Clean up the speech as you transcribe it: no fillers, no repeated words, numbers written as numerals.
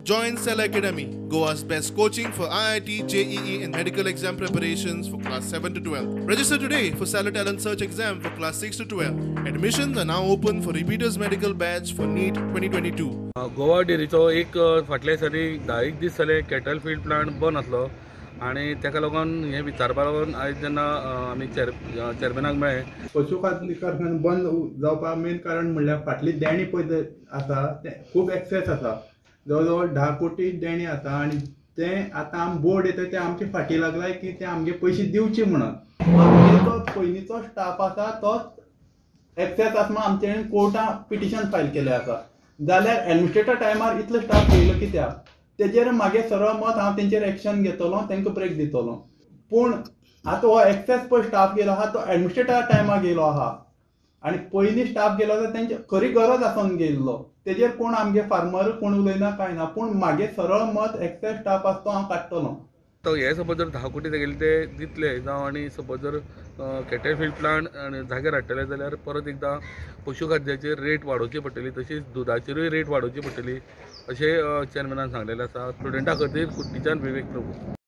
Join Cell Academy, Goa's best coaching for IIT, JEE and medical exam preparations for class 7 to 12. Register today for Stellar Talent Search exam for class 6 to 12. Admissions are now open for repeaters medical batch for NEET 2022. Goa डेरीचो एक फाटल्या दिसांनी 10 दीस जाले cattle feed plant बंद आसलो आनी ताका लागून हें विचारपा लागून आयज जेन्ना आमी चेअरमॅनाक मेळ्ळे. पशु खाद्य कारखानो बंद जावपाक मेन कारण म्हणल्यार फाटली देणी पळय आसा तें खूब एक्सेस आसा, जवळ जवळ 10 कोटी देणी आसा आनी तें आतां आम बोर्ड येता तें आमचे फाटी लागलाय की ते आमगे पयशे दिवचे म्हणून. आमगे पयलींचो स्टाफ आसा तोच एक्सेस आसा म्हूण आमचे कडेन कोर्टान पिटिशन फायल केलें आसा. जाल्यार एडमिनिस्ट्रेटर टायमार इतलो स्टाफ घेयलो कित्याक, तेजेर मागे सरळ मत हांव तेंचेर एक्शन घेतलो, तांकां ब्रेक दितलो. पूण आतां हो एक्सेस पळय स्टाफ गेलो आहा तो एडमिनिस्ट्रेटर टायमार गेलो आहा आनी पयलीं स्टाफ गेलो जाल्यार तेंची खरी गरज आसून गेल्लो, तेजेर कोण आमगे फार्मर कोण उलयना कांय ना. पूण मागे सरळ मत एक्सेस स्टाफ आसा तो हांव काडटलो. तो हे सपोज जर 10 कोटी तेगेले ते दितले जावं आनी सपोज जर कॅटल फीड प्लांट जाग्यार हाडटले जाल्यार परत एकदां पशु खाद्याचेर रेट वाडोवची पडटली, तशीच दुदाचेरूय रेट वाडोवची पडटली अशें चेअरमॅनान सांगलेलें आसा. स्टुडंटा खातीर कुट्टीच्यान विवेक प्रभू.